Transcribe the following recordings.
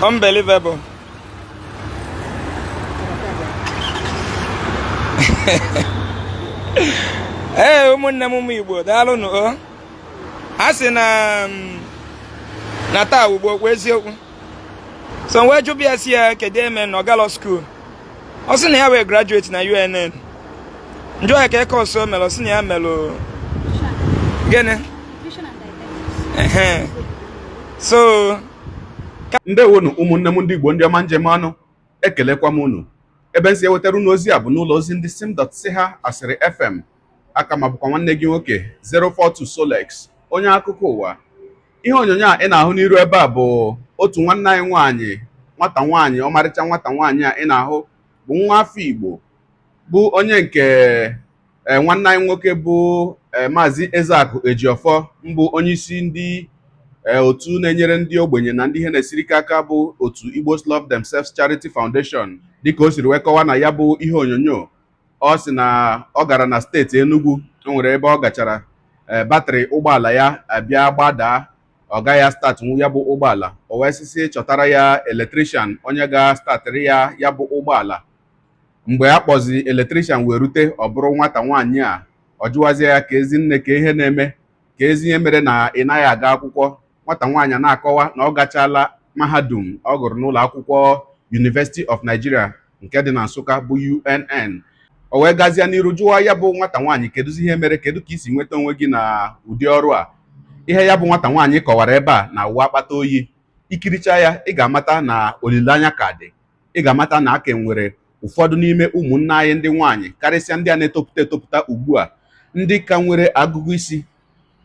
Unbelievable. Ee, ụmụnne m ụmụ Igbo, daalụnụ o. A sị na na taa ugbo okwu eziokwu. So wee jụbịa ya sị ya kedu eme na ọ galọ school. Ọ sị na ya wụ graduate na UNN. M jụọ ya kee course o mere, ọ sị na ya melụ gịnị? Ehe. So Ndewonu ụmụnne m ndị Igbo, ndị ọma njem ọnụ, ekelekwa m unu. Ebe m si ewetara unu ozi a bụ n'ụlọ ozi ndị sim dot si ha asịrị FM. Aka m bụkwa nwanne gị nwoke 042 Solex, onye akụkọ ụwa. Ihe onyonyo a ị na-ahụ n'iru ebe a bụ otu nwanne anyị nwaanyị, nwata nwaanyị, ọmarịcha nwata nwaanyị a ị na-ahụ bụ nwa afọ Igbo, bụ onye nke nwanne anyị nwoke bụ Maazị Ezeakụ Ejiofor, mbụ onyeisi ndị otu na-enyere ndị ogbenye na ndị ihe na-esiri ike aka, bụ otu Igbos Love Themselves Charity Foundation. Dịka o siri wee kọwa na ya bụ ihe onyonyo, ọ sị na ọ gara na steeti Enugu, o nwere ebe ọ gachara, batrị ụgbọala ya abịa gbadaa, ọ gaghị astartnwu ya bụ ụgbọala. O wee sịsị chọtara ya electrician onye ga-astartịrị ya ya bụ ụgbọala. Mgbe a kpọzi electrician wee rute, ọ bụrụ nwata nwaanyị a. Ọ jụwazie ya ka ezi nne, ka ihe na-eme, ka ezi ihe mere na ị naghị aga akwụkwọ. Nwata nwaanyị na-akọwa na ọ gachala mahadum, ọ gụrụ n'ụlọ akwụkwọ University of Nigeria nke dị na Nsụka, bụ UNN. O wee gazie n'iru jụwa ya bụ nwata nwaanyị, kedụzi ihe mere, kedu ka i si nweta onwe gị na ụdị ọrụ a? Ihe ya bụ nwata nwaanyị kọwara ebe a na-awụ akpata oyi. I kiricha ya, ị ga-amata na olileanya ka dị. Ị ga-amata na aka nwere ụfọdụ n'ime ụmụnne anyị ndị nwaanyị, karịsịa ndị a na-etopụta etopụta ugbu a, ndị ka nwere agụgụ isi.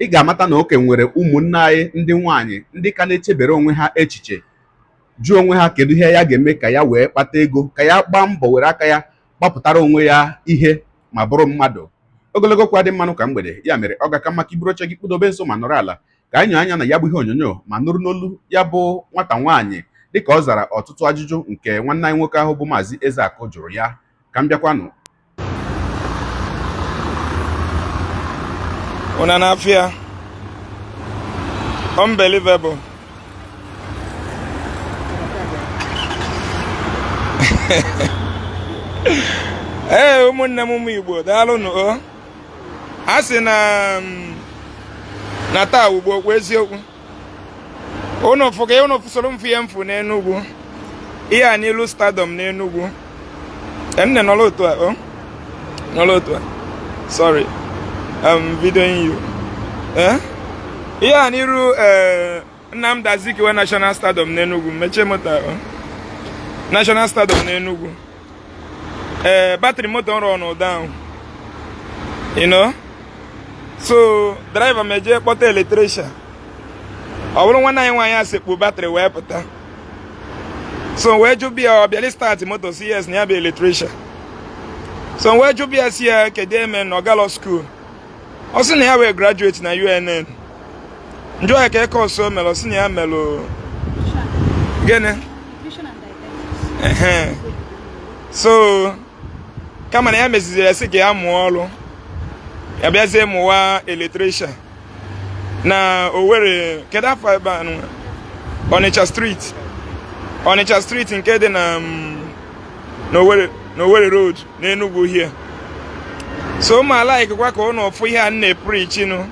Ị ga-amata na oke nwere ụmụnne anyị ndị nwaanyị ndị ka na-echebere onwe ha echiche, jụọ onwe ha kedu ihe ya ga-eme ka ya wee kpata ego, ka ya gbaa mbọ were aka ya gbapụtara onwe ya ihe ma bụrụ mmadụ. Ogologo okwu adị mmanụ ka mgbede. Ya mere ọ ga-aka mma ka i buru oche gị kpụdobe nso ma nọrọ ala ka anyị nyoo anya na ya bụ ihe onyonyo ma nụrụ n'olu ya bụ nwata nwaanyị dịka ọ zara ọtụtụ ajụjụ nke nwanne anyị nwoke ahụ bụ Maazị Ezeakụ jụrụ ya. Ka m bịakwanụ. Una na-afụ ya. Unbelievable. Ee, ụmụnne m ụmụ Igbo, daalụnụ o. A sị na na taa ugbo okwu eziokwu. Unu fụ ka unu soro m fụ ihe m fụ n'Enugwu, ihe a n'ilu stadium n'Enugwu. Nne, nọrọ otu a, o nọrọ otu a. Sorry, I'm videoing you. Eh, ihe a n'iru ee Nnamdi Azikiwe National Stadium n'Enugwu. Mechie moto o. National Stadium n'Enugwu, ee, battery moto m run down, so driver m eje kpọta electrician. Ọ bụrụ nwanne anyị nwaanyị a sekpu battery wee pụta. So wee jụbịa ya, ọ bịara start moto, sị yes, na ya bụ electrician. So wee jụbịa ya sị ya kedu eme na ọ galọ school. Ọ sị na ya wụ graduate na UNN. M jụọ ya kee course o mere, ọ sị na ya melụ gịnị? Ehe. So kama na ya meziziri ya sị ka ya mụọ ọrụ, ya bịazie mụwa electrician na Owerri. Kedu afa ebe a nwa? Onitsha Street, Onitsha Street nke dị na n'Owerri, n'Owerri Road n'Enugu here. So ma like kwa ka ụnụ fụ ihe a na-epreach nụ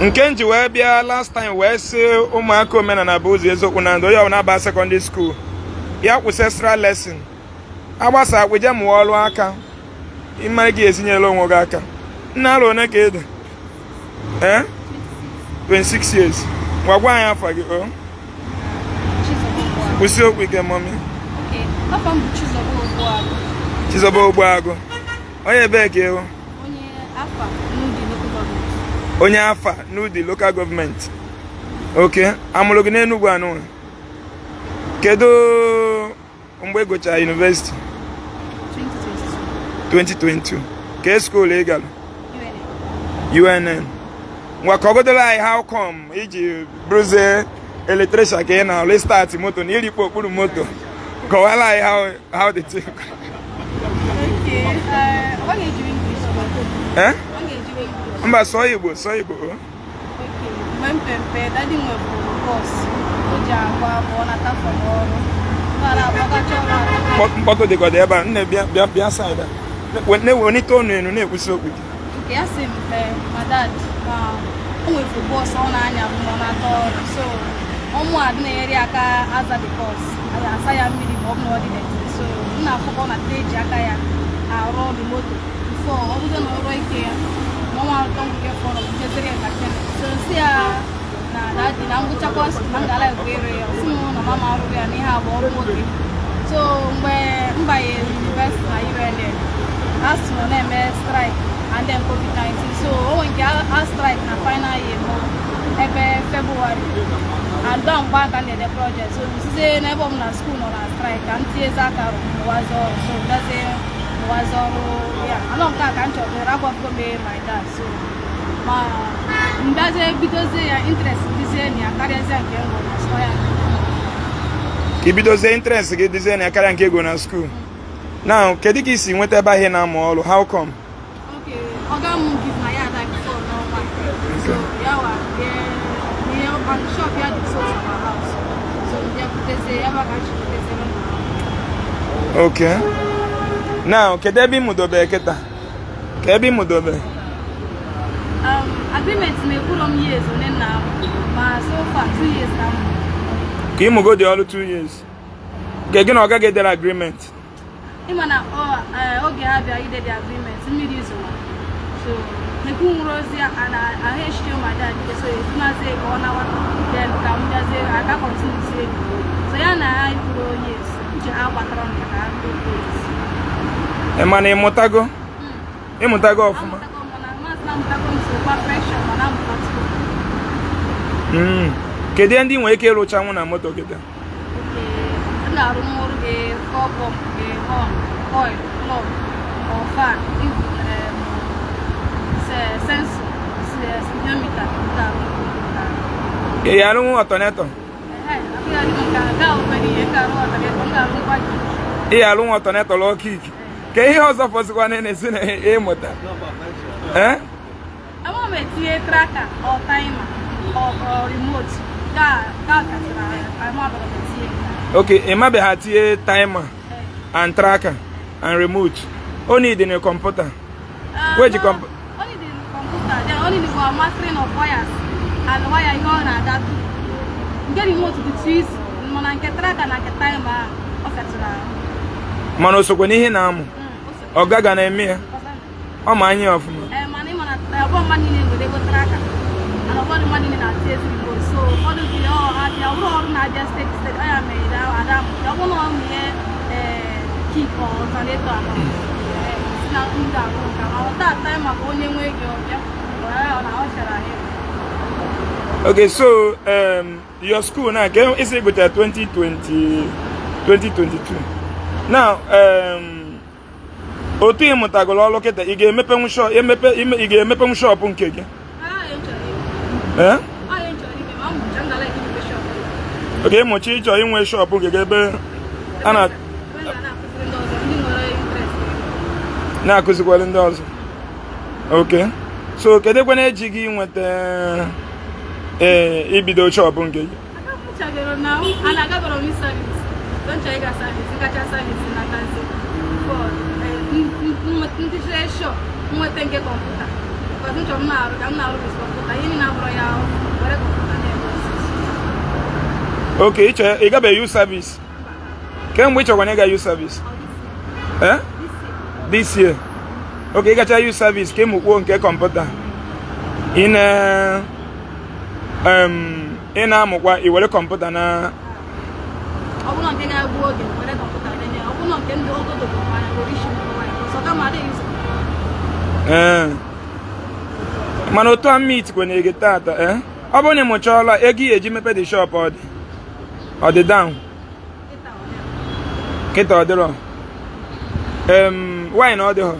nke m ji wee bịa last time, wee sị ụmụaka omenala bụ ụzọ eziokwu na ndụ. Onye ọbụla ba secondary school, ya kwụsị extra lesson, agbasa akwụ, je mụọ ọrụ aka, ịmara gị esinyela onwe gị aka. Nna, arọ one ka ị dị? Ee, 26 years. Ngwa, gwa anyị afa gị o. Kwụsị okwu ike, mummy. Afa m bụ Chizoba Ogbuagụ. Chizoba Ogbuagụ, onye ebee ka ịhụ? Onye Afa n'Udi Local Government. Onye Afa n'Udi Local Government. Okay, amụrụ gị n'Enugwu anụnwa? Kedu mgbe ị gụchara university? 2022. 2022. Ka school ị gara? UNN. UNN. Ngwa, kọgodoro anyị how come iji bụrụzie electrician ka ị na-alụ, start moto na irikpo okpuru moto. Kọwara anyị how the thing. Okay, ọ ga-eji English. Eh? Ọ ga-eji English. Mba, sụọ Igbo, sụọ Igbo o. Okay, mgbe m pe mpe, daddy nweburu bus o ji ji agwa ma ọ nata from ọrụ. Ọ na-agbagacha ọrụ atọ. Mkpọtụ dịgọdị ebe a. Nne, bịa, bịa, bịa side a. Na-ewelite ọnụ elu na-ekwusi okwu gị. Nke ya sị m, ee, ma dad ma o nwefu bus ọ na-anya bụ ma ọ na-ata ọrụ, so ọmụ a dị na-enyere ya aka aza the bus, asa ya mmiri ma ọ bụ na ọ dị dirty. So m na-afụ ka ọ na-ata eji aka ya arụ the moto before ọ bụrụ na ọrụ ike ya ma ọnwa atọ nke fọrọ m jezere ya mechanic. So si ya na daddy na ngwụchakwa na m ga-ala ekwe ịrụ ya. Ọ sị m na mama arụrụ ya n'ihe abụọ ọrụ nwoke. So mgbe m banyere university na UNN, ASUU nọ na-eme strike and then COVID-19. So o nwere nke a strike na final year mụ ebe February, and don mgbe aka na-ede project. So sizie n'ebe ọ bụ na school nọ na strike ka m tinyezi aka mụwazi ọrụ. So gazie mụwazi ọrụ ya anọ nke a ka m chọrọ agwago m my dad. So ma mbiazie bidozie ya, interest dizie na ya karịazie nke m gụrụ na school ya. Ka i bidozie, interest gị dizie na ya karịa nke ego na school. Now, kedu ka i si nweta ebe ahụ ị na-amụ ọrụ? How come? Okay, ọga m bi na ya ada before n'ọnwa. So ya wa ihe and shop ya dị so to our house. So ya butezie ya ba ka chi butezie m na. Okay, now, kedu ebe ị mụdobe kịta? Ka ebe ị mụdobe? Agreement m ekwuro m years one na ma so far 2 years na m. Ka ịmụgo dị ọrụ 2 years nke gị na ọga gị dere agreement? Ịma na ọ oge ha bịa ide the agreement, mmiri zowa. So nekwu nwere ozi a na ahụ echiche ma dad, so etunazie ka ọ nawa, then ka m bịazie aka continue. So ya na ha kwuru years uche ha gbatara nke ka ha kwuru years. Ị ma na ịmụtago, ịmụtago ọfụma? Amụtago m, na maazị na amụtago m, so perfection mana amụtatugo. Kedu ihe ndị ị nwere ike ịrụchanwu na moto kịta? Okay, m na-arụ ọrụ gị fuel pump gị, horn, coil, plug or fan, even sensor, speedometer, m na-arụ nke a. Ị ya arụnwu alternator? Ehe, abụghị adị m nke a, gaa obere ihe, m ga-arụ alternator, m ga-arụ ngwa gị. Ị ya arụnwu alternator, lụọ kick. Ka ihe ọzọ fọzikwa na na-esi na ịmụta? Eh? Ama m etinye tracker or timer or remote. Gaa gaa kachara ama abụrụ m etinye nke a. Okay, ị mabeghị atinye timer and tracker and remote. O need na kọmputa? Where you No, only the computer, then only the mastering of wires and wire ihe ọ na-aga through. Nke remote dị too easy, mana nke tracker na nke timer a, ọ fetụrụ ahụ. Mana o sokwe n'ihe na-amụ? O so. Ọga ga na-eme ya, ọ ma anya ọfụma. Ee, mana ịma na ọbọ mmadụ niile nwere ego tracker and ụfọdụ mmadụ niile na-atụ ezi remote, so ụfọdụ dị ọ abịa ọ bụrụ ọrụ na-abịa steady steady, ọ ya mere ada amụ ọ bụrụ na ọ mụ ihe ee kick or alternator anọ si na ndị arụ nka ma ọ taa timer ka onye nwee gị ọbịa ọ na ọ chara ahịa. Okay, so your school now, ka isi gụchara 2020, 2022. Now, otu ị mụtagoro ọrụ kịta, ị ga-emepenwu shop emepe ị ga-emepenwu shop nke gị? Ah, ya chọrọ ime. Eh? Ah, ya chọrọ ime ma mmụcha ngala ime shop. Oke, ịmụcha, ịchọ inwe shop nke gị ebe a na Ebe m ga na-akụziri ndị ọzọ ndị nwere interest. Na-akụzikwara ndị ọzọ. Okay, so kedu ekwe na-eji gị nweta ee ibido shop nke gị? Aka mụchabere na a na-agabara m service. Don chọrọ ịga service, ngacha service na tazi. Ndị chere shop nweta nke kọmputa. Because m chọrọ m na-arụ ka m na-arụ with kọmputa. Ihe niile abụrụ ya were kọmputa na-eme ọsịsọ. Okay, ịchọ ị gabeghị youth service? Kemgbe ị chọkwana ịga youth service? Eh? This year. Okay, ị gacha youth service ka ịmụkwuo nke kọmputa, ị na ị na-amụkwa i were kọmputa na Ọ bụrụ nke ga-egbu oge, were kọmputa denye. Ọ bụrụ nke ndị ogo doro m anya, were isi m ya. Sọ kama adịghị izu. Ee, mana otu a meet kwenyere gị tata, ee, ọ bụrụ na ị mụchaọla, ego ị eji mepe the shop, ọ dị down? Kịta ọ dị. Kịta ọ dịrọ. Why na ọ dịghọ?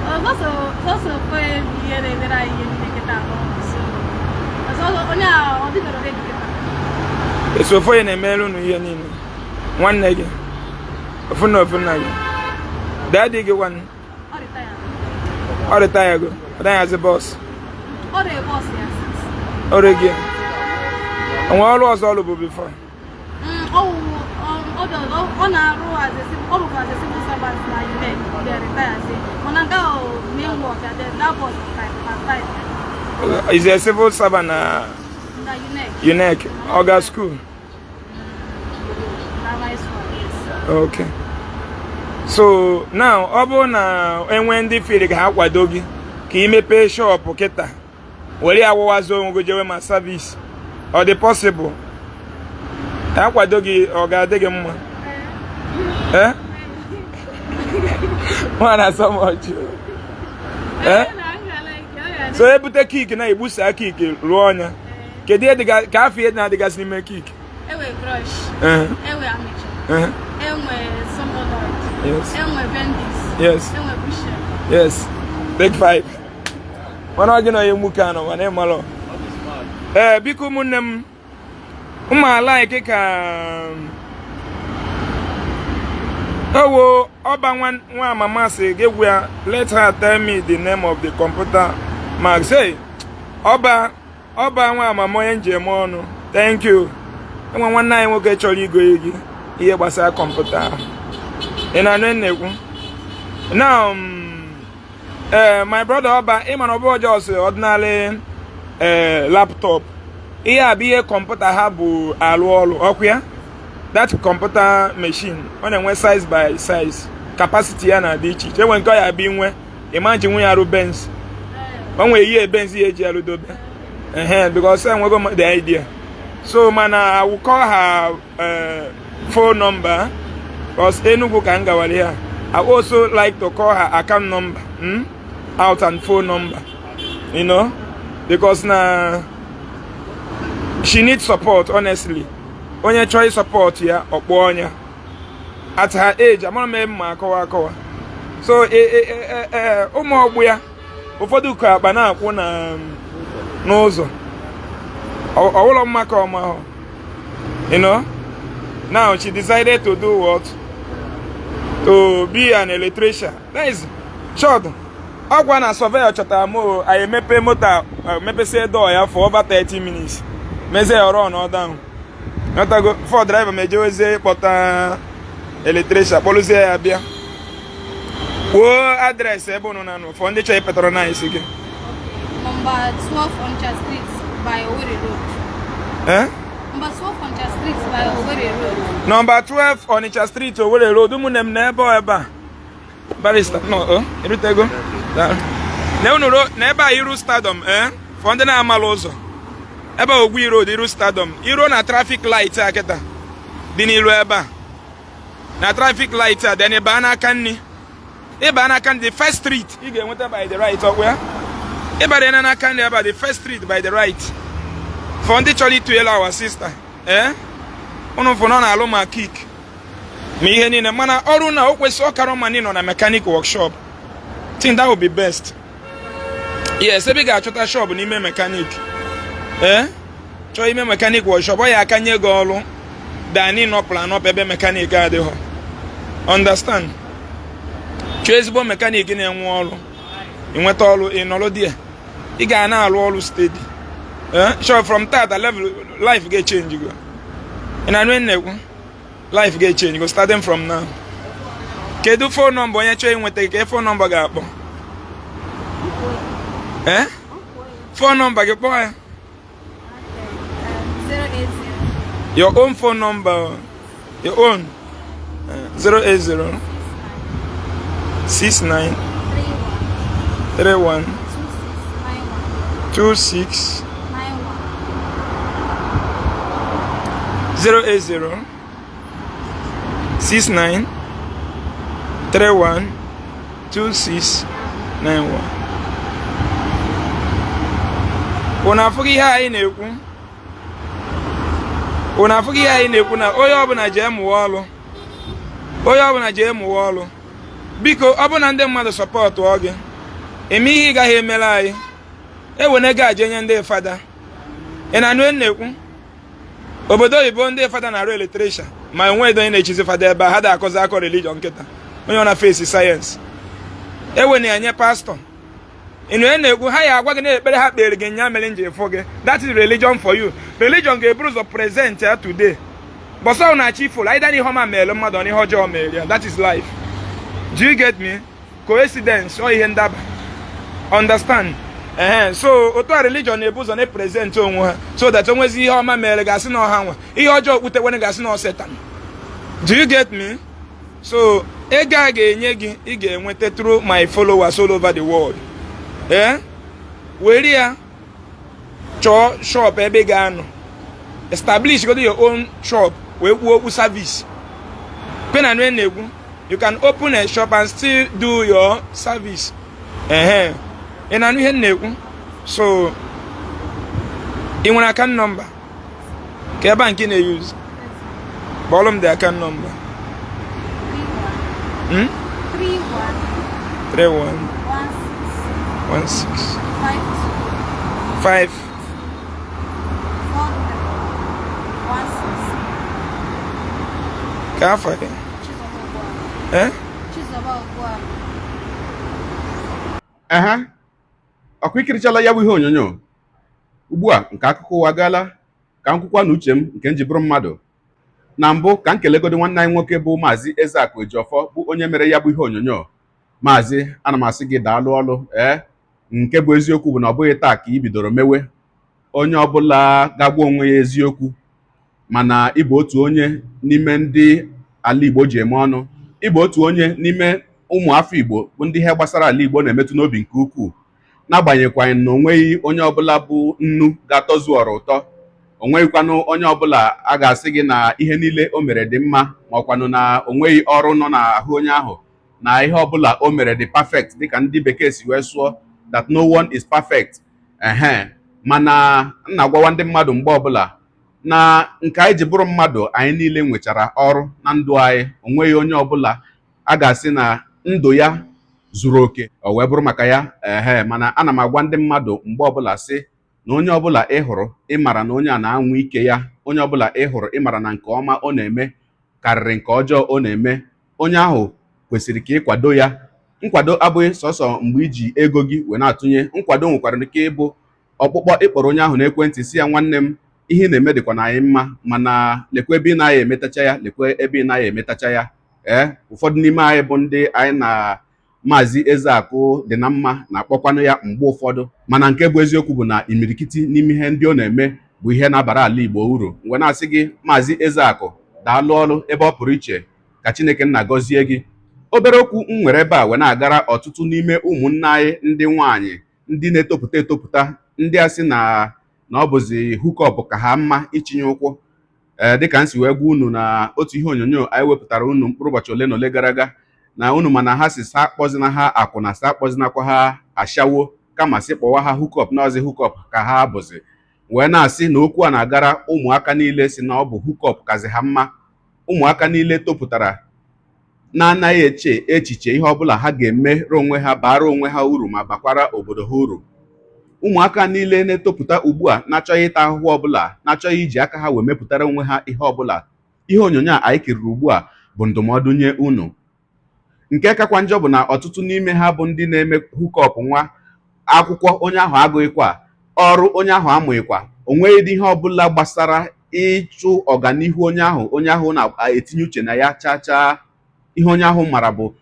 Because sọsọ ofe ihe na-emere anyị ihe niile kịta n'ụlọ, so ọzọ onye a ọ dịbere ready kịta. Esi ofu onye na-emere unu ihe niile? Nwanne gị ofu na ofu nna gị, daddy gị kwanụ? Ọ retire. Ọ retire go, ọ daghị azị bus? Ọ dị bus ya. Ọrụ gị onwe ọrụ ọzọ ọ lụbụ before? Ọ wụ ọ na-arụ as a civil, ọ rụkwa as a civil servant na UNEC, ọ bịa retire zi. Mana nke ahụ main work ya, then that was like part time. Is a civil servant na na UNEC. UNEC. Ọ ga school? Na high school, yes. Okay, so now ọ bụrụ na enwe ndị feel ka ha kwado gị ka ị mepee shop kịta, were ya wụwazi onwe gị, jewe ma service, ọ dị possible ka ha kwado gị? Ọ ga-adị gị mma? Eh, nwa na so much. Eh, so ebute kick na egbusa kick rụọ ọnya, kedu ihe dịga ka afọ ihe na-adịgasị n'ime kick? Enwe brush, enwe armature, enwe solenoid, enwe bendis, enwe bushing. Yes, take five. Mana ọ gị na onye nwoke anọ, mana ị malụ. Ee, biko ụmụnne m, ụmụ alaiki ka ewo ọba nwa nwa mama si gị gwa ya, let her tell me the name of the computer mark. Say ọba ọba nwa mama onye njem ọnụ, thank you. Enwe nwanne anyị nwoke chọrọ igo gị ihe gbasara kọmputa ahụ. Ị na-anụ ihe m na-ekwu now? Ee, my brother ọba, ị mana ọ bụ ọjọọ si ordinary ee laptop, ihe a bụ ihe kọmputa ha bụ alụ ọrụ ọkụ ya. That computer machine, ọ na-enwe size by size, capacity ya na-adị iche iche. Enwe nke ọ ya bụ inwe imagine nwe ya arụ Benz, o nwere ihe Benz ya eji arụ dobe ehe, because enwego m the idea. So mana I will call her phone number, because Enugu ka m gawara ya. I also like to call her account number, Out and phone number, because na she needs support, honestly. Onye chọọ support ya, ọkpọ ọnya. At her age, amara m ebe ma akọwa akọwa. So ụmụ ọgbụ ya ụfọdụ ka akpa na-akwụ na n'ụzọ ọwụlọ mma ka ọma hụ. Now she decided to do what? To be an electrician. That is short. Ọgwa na surveyor chọtara m o, anyị emepe moto a, mepesie door ya for over 30 minutes, mezie ya run ọ down. Nwetago for driver ma ejewezie ịkpọta electrician, kpọrụzie ya bịa. Kwuo address ebe unu na-anọ for ndị chọrọ patronize gị. Number 12 Onitsha Street by Owerri Road. Eh? Number 12 Onitsha Street by Owerri Road. Number 12 Onitsha Street, Owerri Road. Ụmụnne m, n'ebe ọ ebe a, barrister no ọ erutego. Daalụ. Na unu na ebe a iru stadium, eh, for ndị na-amala ụzọ ebe a, Ogui Road, iru stadium, iruo na traffic light a kịta dị n'ilu ebe a, na traffic light a, then ịbaa n'aka nri, ịbaa n'aka nri, the first street ị ga-enweta by the right, ọkwa ya ịbara ya n'aka nri ebe a, the first street by the right. For ndị chọrọ ịtụnyere our sister, eh, unu fụ na ọ na-alụ ma kick ma ihe niile, mana ọrụ na o kwesị ọkara mma na ị nọ na mechanic workshop. Think that would be best. Yes, ebe ị ga-achọta shop n'ime mechanic, ee, chọọ ime mechanic workshop, ọ ya aka nye gị ọrụ dani nọpụrụ anọpụ ebe mechanic adịghọ. Understand? Chọọ ezigbo mechanic na-enwe ọrụ, ịnweta ọrụ, ị nọrọ di ya, ị ga na-arụ ọrụ steady. Eh, sure, from tata level life ga-echange go. Ị na-anụ ihe m na-ekwu? Life ga-echange go starting from now. Kedu phone number onye chọọ inweta gị? Ka phone number ga-akpọ? Eh, phone number gị, kpọọ ya. 080 Your own phone number, your own. 080 69 31 31 26 91 26 91. 080 69 31 26 91. Unu afụghị ihe anyị na-ekwu? Unu afụghị ihe anyị na-ekwu na onye ọbụla jee mụọ ọrụ, onye ọbụla jee mụọ ọrụ? Biko, ọ bụ na ndị mmadụ supportụọ gị eme ihe ị gaghị emere anyị, ewene gị aje nye ndị fada. Ị na-anụ ihe m na-ekwu? Obodo oyibo, ndị fada na-arụ electrician, ma enweghị onye na-echizi fada ebe a. Ha da akọzi akọ religion nkịta, onye ọ na face science, ewene ya nye pastọ. Ịnụ ya na-ekwu, ha ya agwa gị na ekpere ha kpere gị nya mere nji fụ gị. That is religion for you. Religion ga-eburu ụzọ present ya today. Bọsọ na-achọ ifolo either ihe ọma mere mmadụ ọ na ihe ọjọọ mere ya. That is life. Do you get me? Coincidence ọ ihe ndaba. Understand? Ehe, so otu a religion na-ebu ụzọ na-epresent onwe ha so that onwezi ihe ọma mere ga-asị na ọha nwa, ihe ọjọọ kputekwene ga-asị na ọ Satan. Do you get me? So ego a ga-enye gị, ị ga-enweta through my followers all over the world. Ee, were ya chọọ shop ebe ị ga-anọ, establish go your own shop, wee kwuo okwu service kwe na nwe na-ekwu. You can open a shop and still do your service. Ehe, ị na-anụ ihe m na-ekwu? So ị nwere account number ka ebe a nke ị na-use? Kpọọrọ m the account number. 31. Hmm? 31. 31. 16. 16. 52. 5. 43 16. Ka afọ gị? Chizoba Ogbuagu. Eh? Chizoba Ogbuagu. Ehe, ọkwa ikirichala ya bụ ihe onyonyo ugbu a nke akụkọ ụwa gaala ka m kwukwa na uche m nke m ji bụrụ mmadụ. Na mbụ, ka m kelegodo nwanne anyị nwoke bụ Maazị Ezeakụ Ejiofor, bụ onye mere ya bụ ihe onyonyo. Maazị, ana m asị gị daalụ ọlụ. Ee, nke bụ eziokwu bụ na ọ bụghị taa ka ị bidoro mewe. Onye ọbụla ga-agwa onwe ya eziokwu, mana ịbụ otu onye n'ime ndị ala Igbo ji eme ọnụ, ịbụ otu onye n'ime ụmụ afọ Igbo bụ ndị ihe gbasara ala Igbo na-emetụ n'obi nke ukwuu, n'agbanyeghịkwa na onweghị onye ọbụla bụ nnu ga-atọzu ọra ụtọ, onweghịkwanụ onye ọbụla a ga-asị gị na ihe niile o mere dị mma, ma ọkwanụ na onweghị ọrụ nọ n'ahụ onye ahụ, na ihe ọbụla o mere dị perfect, dịka ndị bekee si wee sụọ that no one is perfect. Ehe, mana m na-agwawa ndị mmadụ mgbe ọbụla na nke anyị ji bụrụ mmadụ, anyị niile nwechara ọrụ na ndụ anyị. Onweghị onye ọbụla a ga-asị na ndụ ya zuru oke o wee bụrụ maka ya. Ehe, mana ana m agwa ndị mmadụ mgbe ọbụla sị na onye ọbụla ị hụrụ, ịmara na onye a na-anwụ ike ya, onye ọbụla ị hụrụ, ịmara na nke ọma ọ na-eme karịrị nke ọjọọ ọ na-eme, onye ahụ kwesịrị ka ịkwado ya. Nkwado abụghị sọsọ mgbe iji ego gị wee na-atụnye nkwado, nwekwara ike ịbụ ọkpụkpọ ịkpọrọ onye ahụ n'ekwentị, si ya, "Nwanne m, ihe ị na-eme dịkwa na anyị mma, mana lekwa ebe ị naghị emetacha ya, lekwa ebe ị naghị emetacha ya." Ee, ụfọdụ n'ime anyị bụ ndị anyị na Maazị Ezeakụ dị na mma na-akpọkwanụ ya mgbe ụfọdụ, mana nke bụ eziokwu bụ na imirikiti n'ime ihe ndị ọ na-eme bụ ihe na-abara ala Igbo uru. Mgbe na-asị gị, Maazị Ezeakụ, daalụ ọrụ ebe ọ pụrụ iche, ka Chineke nna gọzie gị. Obere okwu m nwere ebe a wee na-agara ọtụtụ n'ime ụmụnne anyị ndị nwanyị, ndị na-etopụta etopụta, ndị a sị na ọ bụzi hookup ka ha mma itinye ụkwụ. Ee, dịka m si wee gwa unu na otu ihe onyonyo anyị wepụtara unu mkpụrụ ụbọchị ole na ole gara aga, na unu mana ha si sa akpọzina ha akwụna, sa akpọzinakwa ha ashawo, kama sị kpọwa ha hookup, na ọzi hookup ka ha bụzi. Wee na-asị na okwu a na-agara ụmụaka niile si na ọ bụ hookup kazi ha mma, ụmụaka niile topụtara na-anaghị eche echiche ihe ọbụla ha ga-emere onwe ha, bara onwe ha uru ma bakwara obodo ha uru, ụmụaka niile na-etopụta ugbu a na-achọghị ịta ahụhụ ọbụla, na-achọghị iji aka ha wee mepụtara onwe ha ihe ọbụla. Ihe onyonyo a anyị kiriri ugbu a bụ ndụmọdụ nye unu. Nke kakwa njọ bụ na ọtụtụ n'ime ha bụ ndị na-eme hookup nwa akwụkwọ onye ahụ agụghịkwa, ọrụ onye ahụ amụghịkwa, o nweghị ihe ọbụla gbasara ịchụ ọganihu onye ahụ onye ahụ na-etinye uche na ya chaa chaa. Ihe onye ahụ mara bụ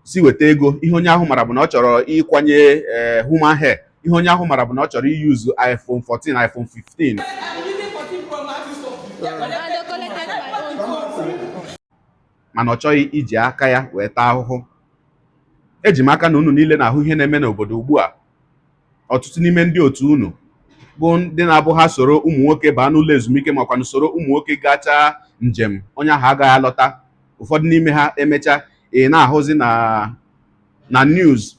si weta ego. Ihe onye ahụ mara bụ na ọ chọrọ ịkwanye ee human hair. Ihe onye ahụ mara bụ na ọ chọrọ iyuzu iPhone 14, iPhone 15. And they collected my own. Mana ọ chọghị iji aka ya wee taa ahụhụ. Eji m aka na unu niile na-ahụ ihe na-eme n'obodo ugbu a. Ọtụtụ n'ime ndị otu unu bụ ndị na-abụ ha soro ụmụ nwoke baa n'ụlọ ezumike, makwanụ soro ụmụ nwoke gachaa njem, onye ahụ agaghị alọta. Ụfọdụ n'ime ha emechaa, ị na-ahụzi na news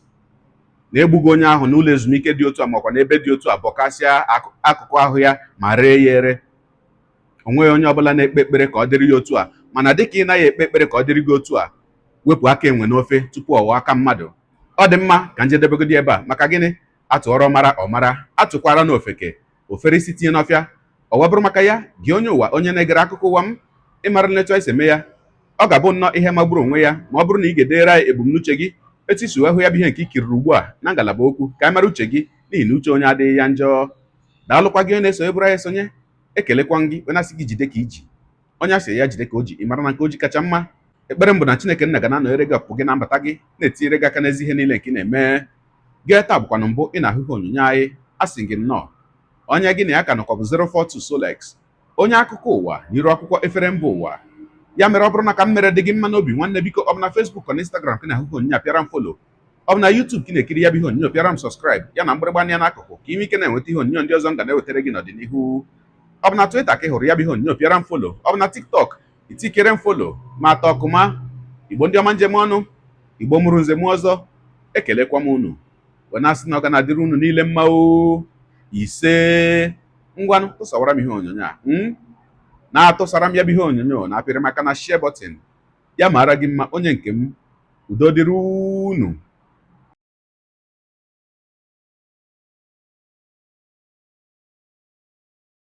na-egbugo onye ahụ n'ụlọ ezumike dị otu a, makwa n'ebe dị otu a, bọkasịa akụkụ ahụ ya ma ree ya ere. O nweghị onye ọbụla na-ekpe ekpere ka ọ dịrị ya otu a, mana dịka ị naghị ekpe ekpere ka ọ dịrị gị otu a, wepụ aka enwe n'ofe tupu ọ ghọọ aka mmadụ. Ọ dị mma ka njedebegodi ebe a. Maka gịnị? Atụọrọ mara ọmara, atụkwara n'ofeke ofere isi tinye n'ọfịa. Ọ wee bụrụ maka ya, gị onye ụwa, onye na-egere akụkọ ụwa m, ịmara nletu anyị si eme ya, ọ ga-abụ nnọọ ihe magburu onwe ya ma ọ bụrụ na ị ga-edere anyị ebumnuche gị. Etu isi wee hụ ya bụ ihe nke ikiriri ugbu a na ngalaba okwu, ka anyị mara uche gị, n'ihi na uche onye adịghị ya njọ. Daalụkwa gị onye na-esonye bụrụ anyị esonye. Ekelekwa gị, onye asị gị jide ka iji, onye asị ya jide ka o ji. Ị mara na nke o ji kacha mma. Ekpere m bụ na Chineke nna ga na-anọnyere gị, ọpụpụ gị na mbata gị, na-etinyere gị aka n'ezi ihe niile nke ị na-eme. Gee, taa bụkwanụ mbụ ị na-ahụ ihe onyonyo anyị, asị gị nnọọ. Onye gị na ya ka nọkwa bụ 042 Solex, onye akụkọ ụwa n'iru akwụkwọ efere mba ụwa. Ya mere, ọ bụrụ na ka m mere dị gị mma n'obi, nwanne, biko, ọ bụ na Facebook na Instagram ka ị na-ahụ ihe onyonyo a, pịara m follow. Ọ bụ na YouTube ka ị na-ekiri ya bụ ihe onyonyo, pịara m subscribe, ya na mgbịrịgba anya n'akụkụ, ka ime ike na-enweta ihe onyonyo ndị ọzọ m ga na-ewetara gị n'ọdịnihu. Ọ bụ na Twitter ka ị hụrụ ya bụ ihe onyonyo, pịara m follow. Ọ bụ na TikTok, itikere m follow ma atọ ọkụma. Igbo ndị ọma, njem ọnụ, Igbo mụrụ nze m ọzọ, ekelekwa m unu wee na-asị na ọ ga na-adịrị unu niile mma o. Ise. Ngwanụ, tụsawara m ihe onyonyo a, na-atụsara m ya bụ ihe onyonyo, na-apịrị maka na share button. Ya mara gị mma, onye nke m. Udo dịrị unu.